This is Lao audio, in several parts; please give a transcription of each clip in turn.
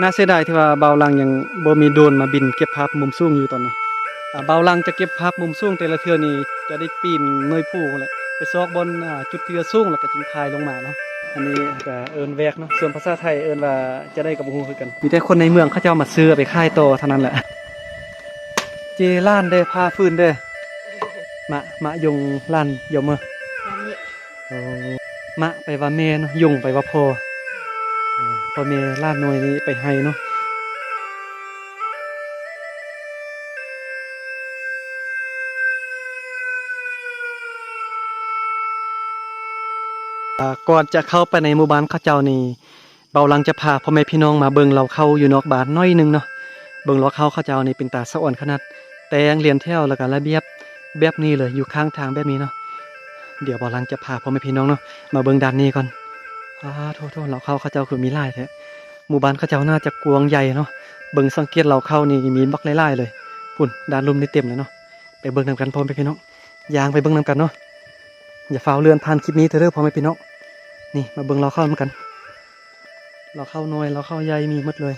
ໜ້າເສຍດາຍທີ່ວ່າບ່າວຫຼັງຍັງບໍ່ມີໂດຣນມາບິນເກັບພາບມຸມສູງຢູ່ຕອນນີ້. ອ່າ ບ່າວຫຼັງຈະເກັບພາບມຸມສູງແຕ່ລະເທື່ອນີ້ຈະໄດ້ປີນໜ່ວຍພູພຸ້ນແຫຼະ ໄປຊອກບ່ອນ ອ່າ ຈຸດທີ່ວ່າສູງ ແລ້ວກໍຈຶ່ງຖ່າຍລົງມາເນາະ. ອັນນີ້ກໍເອີ້ນແວກເນາະ ສ່ວນພາສາໄທເອີ້ນວ່າຈະໄດ້ກໍບໍ່ຮູ້ຄືກັນ. ມີແຕ່ຄົນໃນເມືອງເຂົາເຈົ້າມາຊື້ເອົາໄປຂາຍຕໍ່ເທົ່ານັ້ນແຫຼະ. ເຈລ້ານເດ້ ພາຟືນເດ້. ມະ ມະຍົງລ້ານຍົມເອີ. ໂອ້ ມະແປວ່າແມ່ເນາະ ຍົງແປວ່າພໍ່. ເອີ ພໍ່ແມ່ຫຼານນ້ອຍນີ້ໄປໄຮ່ເນາະ. ອ່າ ກ່ອນຈະເຂົ້າໄປໃນໝູ່ບ້ານເຂົາເຈົ້ານີ້ ບ່າວຫຼັງຈະພາພໍ່ແມ່ພີ່ນ້ອງມາເບິ່ງເລົ້າເຂົ້າຢູ່ນອກບ້ານໜ້ອຍໜຶ່ງເນາະ. ເບິ່ງເລົ້າເຂົ້າເຂົາເຈົ້ານີ້ເປັນຕາສະອອນຂະໜາດ ແຕ່ງລຽນແຖວ ແລ້ວກໍລະບຽບແບບນີ້ເລີຍ ຢູ່ຂ້າງທາງແບບນີ້ເນາະ. ດຽວບ່າວຫຼັງຈະພາພໍ່ແມ່ພີ່ນ້ອງເນາະ ມາເບິ່ງດ້ານນີ້ກ່ອນ. ອ້າ ໂທ້ໆ ເລົ້າເຂົ້າເຂົາເຈົ້າຄືມີຫຼາຍແທ້. ໝູ່ບ້ານເຂົາເຈົ້າໜ້າຈະກວ້າງໃຫຍ່ເນາະ. ເບິ່ງສັງເກດເລົ້າເຂົ້ານີ້ມີບັກຫຼາຍໆເລີຍ. ພຸ້ນ ດ້ານລຸ່ມນີ້ເຕັມເລີຍເນາະ. ໄປເບິ່ງນຳກັນພໍ່ແມ່ພີ່ນ້ອງ ຍ່າງໄປເບິ່ງນຳກັນເນາະ. ຢ່າຟ້າວເລື່ອນຜ່ານຄລິບນີ້ເດີພໍ່ແມ່ພີ່ນ້ອງ. ນີ້ ມາເບິ່ງເລົ້າເຂົ້ານຳກັນ. ເລົ້າເຂົ້ານ້ອຍ ເລົ້າເຂົ້າໃຫຍ່ມີໝົດເລີຍ.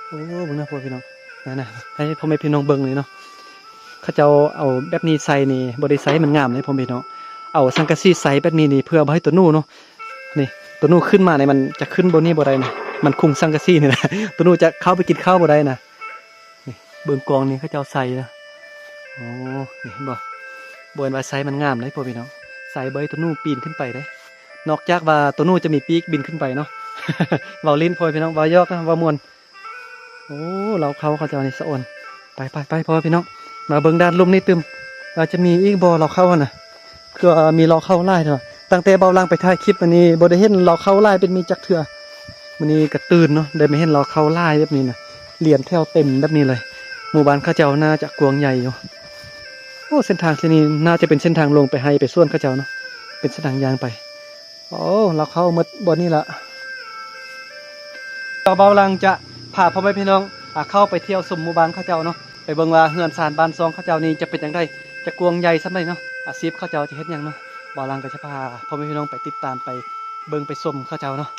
ໂອ້ ເບິ່ງນະພໍ່ແມ່ພີ່ນ້ອງ ນັ້ນນະ ໃຫ້ພໍ່ແມ່ພີ່ນ້ອງເບິ່ງເລີຍເນາະ. ເຂົາເຈົ້າເອົາແບບນີ້ໃສ່ນີ້ ບໍ່ໄດ້ໃສ່ໃຫ້ມັນງາມເດ້ພໍ່ແມ່ພີ່ນ້ອງ. ເອົາສັງກະສີໃສ່ແບບນີ້ນີ້ ເພື່ອບໍ່ໃຫ້ໂຕໜູເນາະ. ນີ້ ໂຕໜູຂຶ້ນມານີ້ ມັນຈະຂຶ້ນບ່ອນນີ້ບໍ່ໄດ້ນະ ມັນຄຸງສັງກະສີນີ້ນະ ໂຕໜູຈະເຂົ້າໄປກິນເຂົ້າບໍ່ໄດ້ນະ. ນີ້ ເບິ່ງກອງນີ້ເຂົາເຈົ້າໃສ່ນະ. ໂອ້ ນີ້ເຫັນບໍ່? ບໍ່ແມ່ນວ່າໃສ່ໃຫ້ມັນງາມເດ້ພໍ່ແມ່ພີ່ນ້ອງ ໃສ່ບໍ່ໃຫ້ໂຕໜູປີນຂຶ້ນໄປເດ້. ນອກຈາກວ່າໂຕໜູຈະມີປີກບິນຂຶ້ນໄປເນາະ. ເວົ້າຫຼິ້ນພໍ່ແມ່ພີ່ນ້ອງ ເວົ້າຢອກນະ ເວົ້າມ່ວນ. ໂອ້ ເລົ້າເຂົ້າເຂົາເຈົ້ານີ້ສະອອນ. ໄປໆໆ ພໍ່ແມ່ພີ່ນ້ອງ ມາເບິ່ງດ້ານລຸ່ມນີ້ຕື່ມ ວ່າຈະມີອີກບໍ່ເລົ້າເຂົ້າຫັ້ນນະ. ຄືວ່າມີເລົ້າເຂົ້າຫຼາຍເນາະ. ຕັ້ງແຕ່ບ່າວຫຼັງໄປຖ່າຍຄລິບມານີ້ ບໍ່ໄດ້ເຫັນເລົ້າເຂົ້າຫຼາຍແບບນີ້ຈັກເທື່ອ. ມື້ນີ້ກະຕື່ນເນາະ ໄດ້ມາເຫັນເລົ້າເຂົ້າຫຼາຍແບບນີ້ນະ ລຽນແຖວເຕັມແບບນີ້ເລີຍ. ໝູ່ບ້ານເຂົາເຈົ້າໜ້າຈະກວ້າງໃຫຍ່ຢູ່. ໂອ້ ເສັ້ນທາງທີ່ນີ້ໜ້າຈະເປັນເສັ້ນທາງລົງໄປໄຮ່ໄປສວນເຂົາເຈົ້າເນາະ ເປັນເສັ້ນທາງຍ່າງໄປ. ໂອ້ ເລົ້າເຂົ້າໝົດບ່ອນນີ້ລະ. ຕໍ່ ບ່າວຫຼັງຈະພາພໍ່ແມ່ພີ່ນ້ອງ ອາ ເຂົ້າໄປທ່ຽວຊົມໝູ່ບ້ານເຂົາເຈົ້າເນາະ ໄປເບິ່ງວ່າເຮືອນຊານບ້ານຊ່ອງເຂົາເຈົ້ານີ້ຈະເປັນຈັ່ງໃດ ຈະກວ້າງໃຫຍ່ສ່ຳໃດເນາະ ອາຊີບເຂົາເຈົ້າຈະເຮັດຫຍັງເນາະ. ບ່າວຫຼັງກໍຈະພາພໍ່ແມ່ພີ່ນ້ອງໄປຕິດຕາມ ໄປເບິ່ງໄປຊົມເຂົາເຈົ້າເນາະ.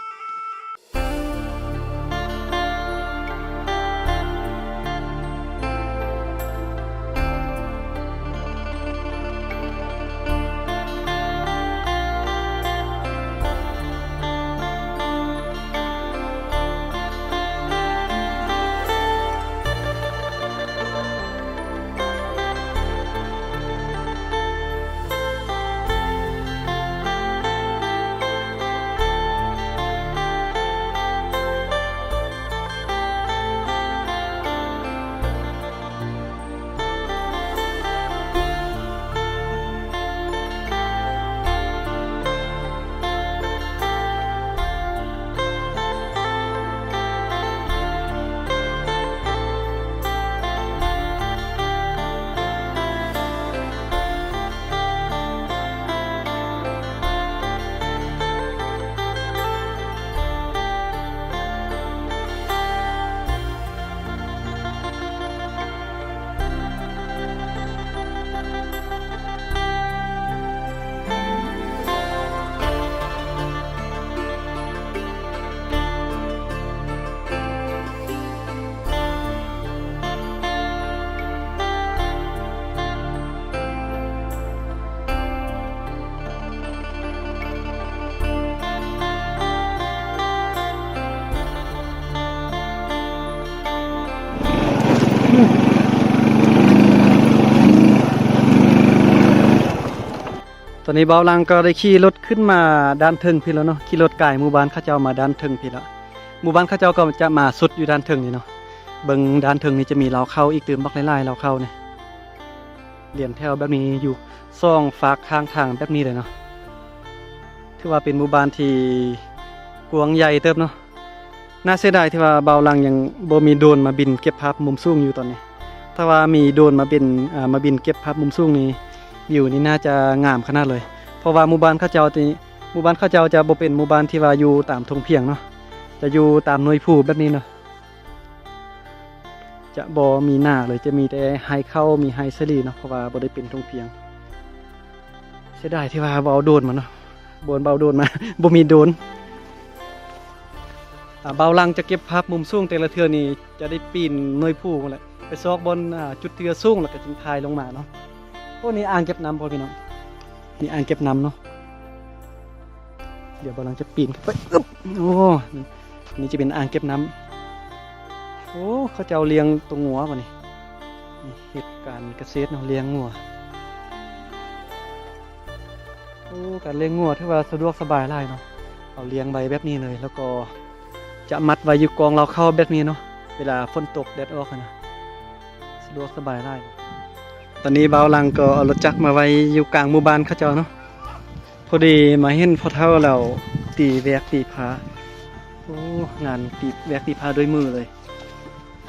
ຕອນນີ້ບ່າວຫຼັງກໍໄດ້ຂີ່ລົດຂຶ້ນມາດ້ານເທິງພີ້ແລ້ວເນາະ ຂີ່ລົດກາຍໝູ່ບ້ານເຂົາເຈົ້າມາດ້ານເທິງພີ້ແລ້ວ. ໝູ່ບ້ານເຂົາເຈົ້າກໍຈະມາສຸດຢູ່ດ້ານເທິງນີ້ເນາະ. ເບິ່ງດ້ານເທິງນີ້ຈະມີເລົ້າເຂົ້າອີກຕື່ມ ບັກຫຼາຍໆ ເລົ້າເຂົ້ານີ້. ລຽນແຖວແບບນີ້ຢູ່ສອງຟາກຂ້າງທາງແບບນີ້ເລີຍເນາະ. ຖືວ່າເປັນໝູ່ບ້ານທີ່ກວ້າງໃຫຍ່ເຕີບເນາະ. ໜ້າເສຍດາຍທີ່ວ່າບ່າວຫຼັງຍັງບໍ່ມີໂດຣນມາບິນເກັບພາບມຸມສູງຢູ່ຕອນນີ້. ຖ້າວ່າມີໂດຣນມາບິນ ເອີ ມາບິນເກັບພາບມຸມສູງນີ້ ວິວນີ້ໜ້າຈະງາມຂະໜາດເລີຍ. ເພາະວ່າໝູ່ບ້ານເຂົາເຈົ້ານີ້ ໝູ່ບ້ານເຂົາເຈົ້າຈະບໍ່ເປັນໝູ່ບ້ານທີ່ວ່າຢູ່ຕາມທົ່ງພຽງເນາະ. ຈະຢູ່ຕາມໜ່ວຍພູແບບນີ້ເນາະ. ຈະບໍ່ມີນາເລີຍ ຈະມີແຕ່ໄຮ່ເຂົ້າ ມີໄຮ່ສາລີເນາະ ເພາະວ່າບໍ່ໄດ້ເປັນທົ່ງພຽງ. ເສຍດາຍທີ່ວ່າບໍ່ເອົາໂດຣນມາເນາະ ບໍ່ ບໍ່ເອົາໂດຣນມາ ບໍ່ມີໂດຣນ. ອ່າ ບ່າວຫຼັງຈະເກັບພາບມຸມສູງແຕ່ລະເທື່ອນີ້ ຈະໄດ້ປີນໜ້ອຍພູພຸ້ນແຫຼະ ໄປຊອກບ່ອນ ອ່າ ຈຸດທີ່ວ່າສູງ ແລ້ວກໍຈຶ່ງຖ່າຍລົງມາເນາະ. ໂອ້ ນີ້ອ່າງເກັບນ້ຳພໍ່ພີ່ນ້ອງ ນີ້ອ່າງເກັບນ້ຳເນາະ. ດຽວບ່າວຫຼັງຈະປີນຂຶ້ນໄປ ອຶບ ໂອ້ ນີ້ຈະເປັນອ່າງເກັບນ້ຳ. ໂອ້ ເຂົາເຈົ້າລ້ຽງຕົວງົວບໍນີ້ ເຮັດການກະເສດເນາະ ລ້ຽງງົວ. ໂອ້ ການລ້ຽງງົວຖືວ່າສະດວກສະບາຍຫຼາຍເນາະ ເອົາລ້ຽງໄວ້ແບບນີ້ເລີຍ ແລ້ວກໍຈະມັດໄວ້ຢູ່ກອງເລົ້າເຂົ້າແບບນີ້ເນາະ ເວລາຝົນຕົກແດດອອກຫັ້ນນະ ສະດວກສະບາຍຫຼາຍ. ຕອນນີ້ບ່າວຫຼັງກໍເອົາລົດຈັກມາໄວ້ຢູ່ກາງໝູ່ບ້ານເຂົາເຈົ້າເນາະ ພໍດີມາເຫັນພໍ່ເຖົ້າລາວຕີແວກຕີພາ. ໂອ້ ງານຕີແວກຕີພາດ້ວຍມືເລີຍ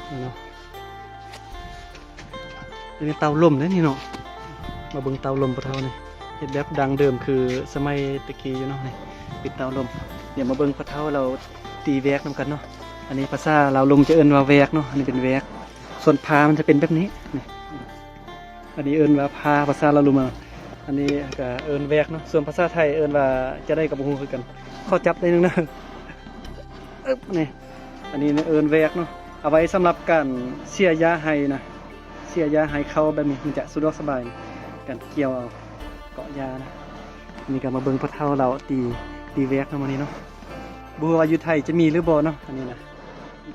ເນາະ. ອັນນີ້ເຕົາລົມເດ້ນີ້ເນາະ ມາເບິ່ງເຕົາລົມພໍ່ເຖົ້ານີ້ ເຮັດແບບດັ້ງເດີມຄືສະໄໝແຕ່ກີ້ຢູ່ເນາະ. ນີ້ເປັນເຕົາລົມ. ດຽວມາເບິ່ງພໍ່ເຖົ້າລາວຕີແວກນຳກັນເນາະ. ອັນນີ້ພາສາລາວລຸ່ມຈະເອີ້ນວ່າແວກເນາະ ອັນນີ້ເປັນແວກ ສ່ວນພາມັນຈະເປັນແບບນີ້ ນີ້ ອັນນີ້ເອີ້ນວ່າພາ ພາສາລາວລຸ່ມ. ອັນນີ້ກໍເອີ້ນແວກເນາະ ສ່ວນພາສາໄທເອີ້ນວ່າຈັ່ງໃດກໍບໍ່ຮູ້ຄືກັນ. ຂໍຈັບໄດ້ໜຶ່ງເດີ ອຶບ ນີ້ ອັນນີ້ເອີ້ນແວກເນາະ ເອົາໄວ້ສຳລັບການເສຍຫຍ້າໄຮ່ນະ ເສຍຫຍ້າໄຮ່ເຂົ້າແບບນີ້ ມັນຈະສະດວກສະບາຍ ການກ່ຽວເອົາ ເກາະຫຍ້ານະ. ນີ້ກໍມາເບິ່ງພໍ່ເຖົ້າລາວຕີ ຕີແວກເນາະມື້ນີ້ເນາະ ບໍ່ຮູ້ວ່າຢູ່ໄທຈະມີຫຼືບໍ່ເນາະ. ອັນນີ້ນະ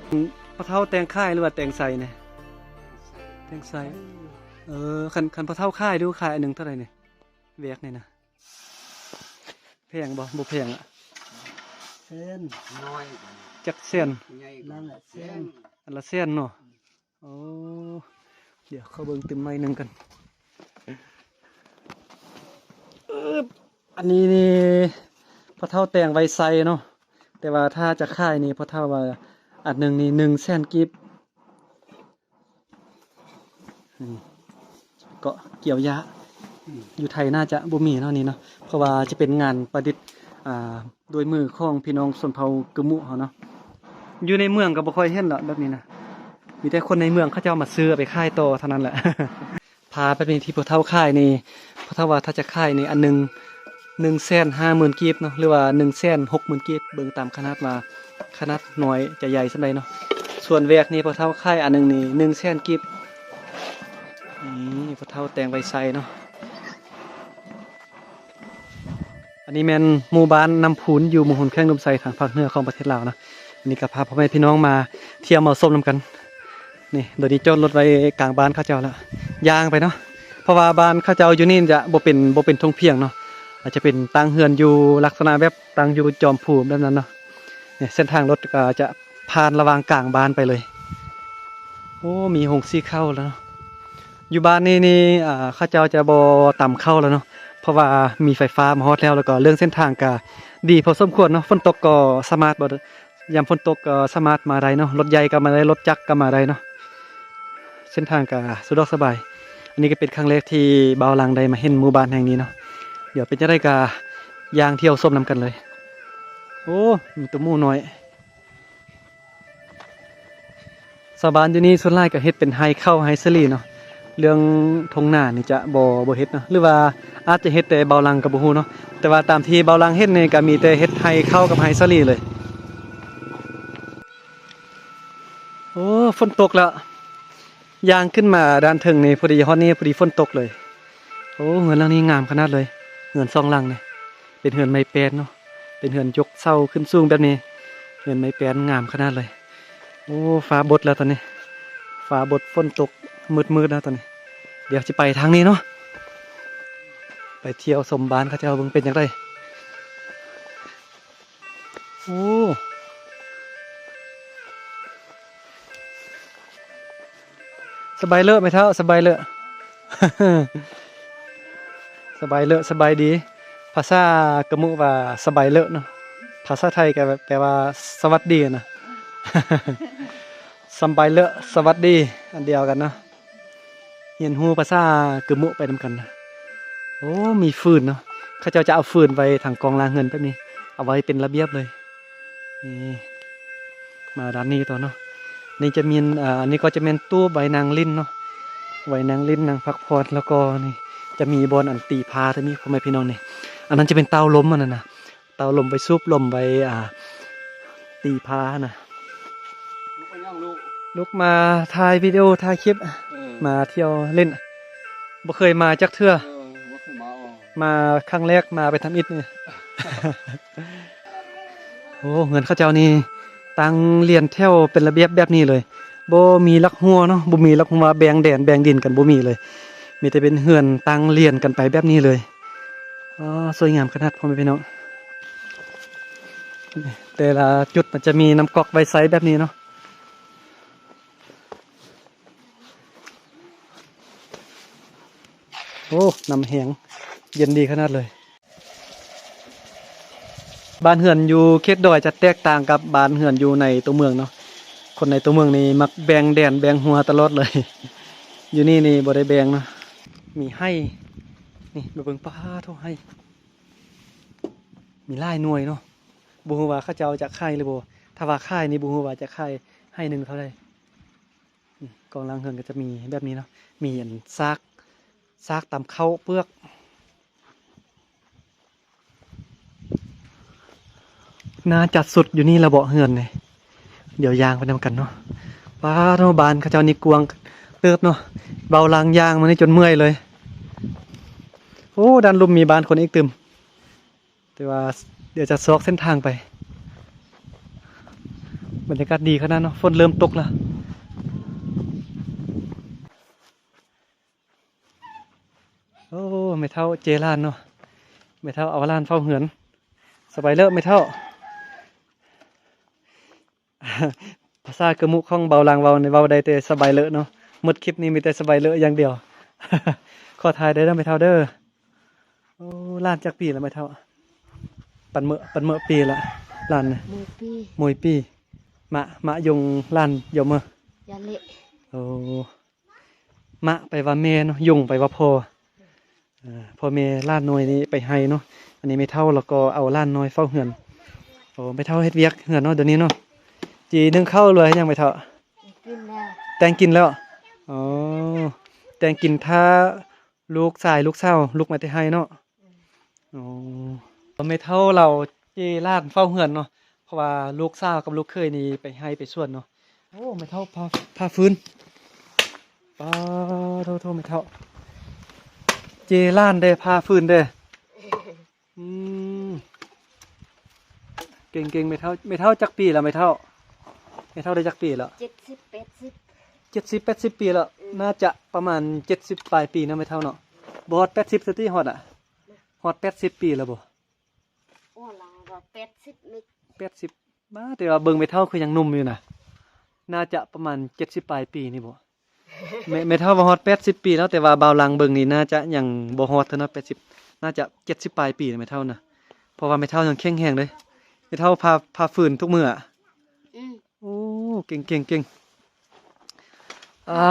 ອືມ ພໍ່ເຖົ້າແຕ່ງຂາຍຫຼືວ່າແຕ່ງໃສ່ນີ້? ແຕ່ງໃສ່. ເອີ ຄັນ ຄັນພໍ່ເຖົ້າຂາຍດູ ຂາຍອັນໜຶ່ງເທົ່າໃດນີ້ ແວກນີ້ນະ? ແພງບໍ່? ບໍ່ແພງລະ ແສນ ນ້ອຍ ຈັກແສນ? ໃຫຍ່ ນັ້ນແຫຼະແສນ ອັນລະແສນເນາະ. ໂອ້ ດຽວຂໍເບິ່ງຕື່ມໜ້ອຍໜຶ່ງກ່ອນ. ອຶບ ອັນນີ້ນີ້ພໍ່ເຖົ້າແຕ່ງໄວ້ໃສ່ເນາະ ແຕ່ວ່າຖ້າຈະຂາຍນີ້ ພໍ່ເຖົ້າວ່າອັນໜຶ່ງນີ້ໜຶ່ງແສນກີບ. ອືມ ເກາະກ່ຽວຫຍ້າ ຢູ່ໄທໜ້າຈະບໍ່ມີເນາະນີ້ເນາະ ເພາະວ່າຈະເປັນງານປະດິດ ອ່າ ດ້ວຍມືຂອງພີ່ນ້ອງຊົນເຜົ່າກຶມມຸເຮົາເນາະ. ຢູ່ໃນເມືອງກໍບໍ່ຄ່ອຍເຫັນລະແບບນີ້ນະ ມີແຕ່ຄົນໃນເມືອງເຂົາເຈົ້າມາຊື້ເອົາໄປຂາຍຕໍ່ເທົ່ານັ້ນແຫຼະ. ພາແບບນີ້ທີ່ພໍ່ເຖົ້າຂາຍນີ້ ພໍ່ເຖົ້າວ່າຖ້າຈະຂາຍນີ້ອັນໜຶ່ງ ໜຶ່ງແສນຫ້າໝື່ນກີບເນາະ ຫຼືວ່າໜຶ່ງແສນຫົກໝື່ນກີບ ເບິ່ງຕາມຂະໜາດວ່າຂະໜາດນ້ອຍຈະໃຫຍ່ສ່ຳໃດເນາະ. ສ່ວນແວກນີ້ພໍ່ເຖົ້າຂາຍອັນໜຶ່ງນີ້ໜຶ່ງແສນກີບ. ນີ້ພໍ່ເຖົ້າແຕ່ງໄວ້ໃສ່ເນາະ. ອັນນີ້ແມ່ນໝູ່ບ້ານນ້ຳພູນ ຢູ່ເມືອງໂພນ ແຂວງອຸດົມໄຊ ທາງພາກເໜືອຂອງປະເທດລາວເນາະ. ອັນນີ້ກໍພາພໍ່ແມ່ພີ່ນ້ອງມາທ່ຽວມາຊົມນຳກັນ. ນີ້ ດຽວນີ້ຈອດລົດໄວ້ກາງບ້ານເຂົາເຈົ້າແລ້ວ ຍ່າງໄປເນາະ ເພາະວ່າບ້ານເຂົາເຈົ້າຢູ່ນີ້ຈະບໍ່ເປັນ ບໍ່ເປັນທົ່ງພຽງເນາະ ອາດຈະເປັນຕັ້ງເຮືອນຢູ່ລັກສະນະແບບຕັ້ງຢູ່ຈອມພູແບບນັ້ນເນາະ. ນີ້ເສັ້ນທາງລົດກໍຈະຜ່ານລະຫວ່າງກາງບ້ານໄປເລີຍ. ໂອ້ ມີໂຮງສີເຂົ້າແລ້ວເນາະ. ຢູ່ບ້ານນີ້ນີ້ ອ່າ ເຂົາເຈົ້າຈະບໍ່ຕຳເຂົ້າແລ້ວເນາະ ເພາະວ່າມີໄຟຟ້າມາຮອດແລ້ວ ແລ້ວກໍເລື່ອງເສັ້ນທາງກໍດີພໍສົມຄວນເນາະ. ຝົນຕົກກໍສາມາດບໍ່ ຍາມຝົນຕົກກໍສາມາດມາໄດ້ເນາະ ລົດໃຫຍ່ກໍມາໄດ້ ລົດຈັກກໍມາໄດ້ເນາະ. ເສັ້ນທາງກໍສະດວກສະບາຍ. ອັນນີ້ກໍເປັນຄັ້ງແລກທີ່ບ່າວຫຼັງໄດ້ມາເຫັນໝູ່ບ້ານແຫ່ງນີ້ເນາະ. ດຽວເປັນຈັ່ງໃດກໍຍ່າງທ່ຽວຊົມນຳກັນເລີຍ. ໂອ້ ມີແຕ່ໝູນ້ອຍ. ຊາວບ້ານຢູ່ນີ້ສ່ວນຫຼາຍກໍເຮັດເປັນໄຮ່ເຂົ້າໄຮ່ສາລີເນາະ. ເລື່ອງທົ່ງນານີ້ຈະບໍ່ ບໍ່ເຮັດເນາະ ຫຼືວ່າອາດຈະເຮັດແຕ່ບ່າວຫຼັງກໍບໍ່ຮູ້ເນາະ. ແຕ່ວ່າຕາມທີ່ບ່າວຫຼັງເຫັນນີ້ກໍມີແຕ່ເຮັດໄຮ່ເຂົ້າກັບໄຮ່ສາລີເລີຍ. ໂອ້ ຝົນຕົກແລ້ວ ຍ່າງຂຶ້ນມາດ້ານເທິງນີ້ ພໍດີຮອດນີ້ ພໍດີຝົນຕົກເລີຍ. ໂອ້ ເຮືອນຫຼັງນີ້ງາມຂະໜາດເລີຍ ເຮືອນສອງຫຼັງນີ້. ເປັນເຮືອນໄມ້ແປ້ນເນາະ ເປັນເຮືອນຍົກເສົາຂຶ້ນສູງແບບນີ້ ເຮືອນໄມ້ແປ້ນງາມຂະໜາດເລີຍ. ໂອ້ ຟ້າບົດແລ້ວຕອນນີ້ ຟ້າບົດ ຝົນຕົກ ມືດໆແລ້ວຕອນນີ້. ດຽວຊິໄປທາງນີ້ເນາະ ໄປທ່ຽວຊົມບ້ານເຂົາເຈົ້າເບິ່ງເປັນຈັ່ງໃດ. ໂອ້ ສະບາຍເລີ້ແມ່ເຖົ້າ ສະບາຍເລີ້ ສະບາຍເລີ້ ສະບາຍດີ. ພາສາກະມຸວ່າສະບາຍເລີ້ເນາະ ພາສາໄທກະແປວ່າສະຫວັດດີນະ ສຳບາຍເລີ້ ສະຫວັດດີ ອັນດຽວກັນເນາະ. ຮຽນຮູ້ພາສາກຶມມຸໄປນຳກັນນະ. ໂອ້ ມີຟືນເນາະ ເຂົາເຈົ້າຈະເອົາຟືນໄວ້ທາງກອງຫຼັງເຮືອນແບບນີ້ ເອົາໄວ້ເປັນລະບຽບເລີຍ. ນີ້ ມາດ້ານນີ້ຕໍ່ເນາະ ນີ້ຈະມີ ອ່າ ອັນນີ້ກໍຈະແມ່ນຕູ້ໄວ້ນັ່ງຫຼິ້ນເນາະ ໄວ້ນັ່ງຫຼິ້ນນັ່ງພັກຜ່ອນ. ແລ້ວກໍນີ້ຈະມີບ່ອນອັນຕີພາ ຈະມີ ພໍ່ແມ່ພີ່ນ້ອງນີ້ ອັນນັ້ນຈະເປັນເຕົາລົມ ອັນນັ້ນນະ ເຕົາລົມໄວ້ສູບລົມ ໄວ້ ອ່າ ຕີຜາຫັ້ນນະ. ລູກເປັນຫຍັງລູກ? ລູກມາຖ່າຍວິດີໂອ ຖ່າຍຄລິບ. ເອີ ມາທ່ຽວຫຼິ້ນ ບໍ່ເຄີຍມາຈັກເທື່ອ. ເອີ ບໍ່ເຄີຍມາ. ອໍ ມາຄັ້ງແລກ ມາໄປທຳອິດນີ້. ໂອ້ ເຮືອນເຂົາເຈົ້ານີ້ຕັ້ງລຽນແຖວເປັນລະບຽບແບບນີ້ເລີຍ. ບໍ່ມີຫຼັກຮົ້ວເນາະ, ບໍ່ມີຫຼັກຮົ້ວແບ່ງແດນແບ່ງດິນກັນ ບໍ່ມີເລີຍ. ມີແຕ່ເປັນເຮືອນຕັ້ງລຽນກັນໄປແບບນີ້ເລີຍ. ອໍ ສວຍງາມຂະໜາດ ພໍ່ແມ່ພີ່ນ້ອງ. ແຕ່ລະຈຸດມັນຈະມີນ້ຳກອກໄວ້ໃຊ້ແບບນີ້ເນາະ. ໂອ້ ນ້ຳແຮງ ເຢັນດີຂະໜາດເລີຍ. ບ້ານເຮືອນຢູ່ເຂດດອຍຈະແຕກຕ່າງກັບບ້ານເຮືອນຢູ່ໃນຕົວເມືອງເນາະ. ຄົນໃນຕົວເມືອງນີ້ມັກແບ່ງແດນແບ່ງຮົ້ວຕະຫຼອດເລີຍ. ຢູ່ນີ້ນີ້ບໍ່ໄດ້ແບ່ງເນາະ. ມີໄຮ່ ນີ້ມາເບິ່ງ ປາໂທ້ ໄຮ່ ມີຫຼາຍໜ່ວຍເນາະ. ບໍ່ຮູ້ວ່າເຂົາເຈົ້າຈະຂາຍຫຼືບໍ່. ຖ້າວ່າຂາຍນີ້ ບໍ່ຮູ້ວ່າຈະຂາຍໄຮ່ໜຶ່ງເທົ່າໃດ. ອືມ ກອງຫຼັງເຮືອນກໍຈະມີແບບນີ້ເນາະ, ມີອັນຊາກ ຊາກຕຳເຂົ້າເປືອກ. ໜ້າຈະສຸດຢູ່ນີ້ລະເບາະເຮືອນນີ້. ດຽວຍ່າງໄປນຳກັນເນາະ. ປາໂທ້ ບ້ານເຂົາເຈົ້ານີ້ກວ້າງເຕີບເນາະ. ເບົາຫຼັງຍ່າງມານີ້ຈົນເມື່ອຍເລີຍ. ໂອ້ ດ້ານລຸ່ມມີບ້ານຄົນອີກຕື່ມ. ແຕ່ວ່າດຽວຈະຊອກເສັ້ນທາງໄປ. ບັນຍາກາດດີຂະໜາດເນາະ, ຝົນເລີ່ມຕົກແລ້ວ. ໂອ້ ແມ່ເຖົ້າເຈ້ຫຼານເນາະ, ແມ່ເຖົ້າເອົາຫຼານເຝົ້າເຮືອນ. ສະບາຍເລີແມ່ເຖົ້າ. ພາສາກະມຸຂອງເບົາຫຼັງເວົ້ານີ້ ເວົ້າໄດ້ແຕ່ສະບາຍເລີເນາະ. ໝົດຄລິບນີ້ມີແຕ່ສະບາຍເລີຢ່າງດຽວ. ຂໍຖ່າຍໄດ້ເດີແມ່ເຖົ້າເດີ. ໂອ້ ຫຼານຈັກປີລະແມ່ເຖົ້າ? ປັນເມີ ປັນເມີປີລະ ຫຼານນະ? ໂມຍປີ ໂມຍປີ. ມະ ມະຍົງຫຼານຢອມເມີ ຢາເລ. ໂອ້ ມະແປວ່າແມ່ເນາະ, ຍົງແປວ່າພໍ່. ເອີ ພໍ່ແມ່ຫຼານນ້ອຍນີ້ໄປໄຮ່ເນາະ. ອັນນີ້ແມ່ເຖົ້າ ແລ້ວກໍເອົາຫຼານນ້ອຍເຝົ້າເຮືອນ. ໂອ້ ແມ່ເຖົ້າເຮັດວຽກເຮືອນເນາະ ດຽວນີ້ເນາະ. ຈີໜຶ້ງເຂົ້າ ຫຼືວ່າເຮັດຫຍັງແມ່ເຖົ້າ? ກິນແລ້ວ ແຕ່ງກິນແລ້ວ. ອໍ ແຕ່ງກິນ ຖ້າລູກຊາຍລູກສາວລຸກມາແຕ່ໄຮ່ເນາະ. ອໍ ແມ່ເຖົ້າລາວເຈ້ຫຼານເຝົ້າເຮືອນເນາະ, ເພາະວ່າລູກສາວກັບລູກເຂີຍນີ້ໄປໄຮ່ໄປສວນເນາະ. ໂອ້ ແມ່ເຖົ້າຜ່າ ຜ່າຟືນ. ປາໂທ້ ແມ່ເຖົ້າເຈ້ຫຼານເດ້ ຜ່າຟືນເດ້. ອືມ ເກັ່ງໆ ແມ່ເຖົ້າ. ແມ່ເຖົ້າຈັກປີແລ້ວແມ່ເຖົ້າ? ແມ່ເຖົ້າໄດ້ຈັກປີແລ້ວ? ເຈັດສິບ ແປດສິບ ເຈັດສິບ ແປດສິບປີແລ້ວ. ອືມ ໜ້າຈະປະມານເຈັດສິບປາຍປີເນາະແມ່ເຖົ້າເນາະ. ບໍ່ຮອດແປດສິບຊະຕິ ຮອດອະ? ຮອດແປດສິບປີແລ້ວບໍ່? ໂອ້ ລາວວ່າແປດສິບ ແປດສິບ. ມາ ແຕ່ວ່າເບິ່ງແມ່ເຖົ້າຄືຍັງໜຸ່ມຢູ່ນະ. ໜ້າຈະປະມານເຈັດສິບປາຍປີນີ້ບໍ່? ແມ່ ແມ່ເຖົ້າວ່າຮອດແປດສິບປີແລ້ວ, ແຕ່ວ່າບ່າວຫຼັງເບິ່ງນີ້ໜ້າຈະຍັງບໍ່ຮອດເທື່ອເນາະ ແປດສິບ, ໜ້າຈະເຈັດສິບປາຍປີແມ່ເຖົ້ານະ. ເພາະວ່າແມ່ເຖົ້າຍັງແຂງແຮງເດ້. ແມ່ເຖົ້າຜ່າ ຜ່າຟືນທຸກມື້ອະ? ອືມ. ໂອ້ ເກັ່ງໆໆ. ອ່າ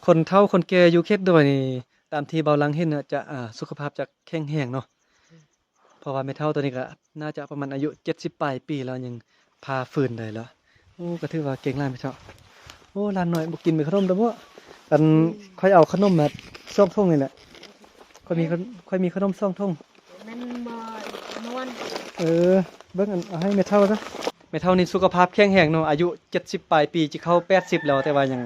ຄົນເຖົ້າຄົນແກ່ຢູ່ເຂດດອຍນີ້ ຕາມທີ່ບ່າວຫຼັງເຫັນນະ ຈະ ອ່າ ສຸຂະພາບຈະແຂງແຮງເນາະ. ເພາະວ່າແມ່ເຖົ້າໂຕນີ້ກໍໜ້າຈະປະມານອາຍຸເຈັດສິບປາຍປີແລ້ວ ຍັງຜ່າຟືນໄດ້ລະ. ໂອ້ ກໍຖືວ່າເກັ່ງຫຼາຍແມ່ເຖົ້າ. ໂອ້ ຫຼານນ້ອຍບໍ່ກິນເປັນຂະໜົມດອກບໍ? ອັນ ອືມ ຂ້ອຍເອົາຂະໜົມມາສອງຖົງນີ້ແຫຼະ. ຂ້ອຍມີ ຂ້ອຍມີຂະໜົມສອງຖົງ. ແມ່ນບໍ່ນວນ? ເອີ ເບິ່ງອັນ ເອົາໃຫ້ແມ່ເຖົ້າຊະ. ແມ່ເຖົ້ານີ້ສຸຂະພາບແຂງແຮງເນາະ, ອາຍຸເຈັດສິບປາຍປີ ຈະເຂົ້າແປດສິບແລ້ວ, ແຕ່ວ່າຍັງ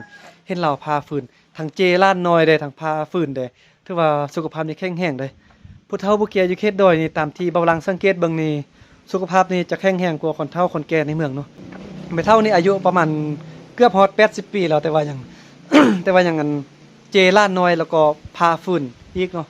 ເຫັນລາວຜ່າຟືນ, ທັງເຈ້ຫຼານນ້ອຍເດ້ ທັງຜ່າຟືນເດ້. ຖືວ່າສຸຂະພາບນີ້ແຂງແຮງເດ້. ຜູ້ເຖົ້າຜູ້ແກ່ຢູ່ເຂດດອຍນີ້ ຕາມທີ່ບ່າວຫຼັງສັງເກດເບິ່ງນີ້ ສຸຂະພາບນີ້ຈະແຂງແຮງກວ່າຄົນເຖົ້າຄົນແກ່ໃນເມືອງເນາະ. ແມ່ເຖົ້ານີ້ອາຍຸປະມານເກືອບຮອດແປດສິບປີແລ້ວ ແຕ່ວ່າຍັງ ແຕ່ວ່າຍັງອັນ ເຈ້ຫຼານນ້ອຍ ແລ້ວກໍຜ່າຟືນອີກເນາະ.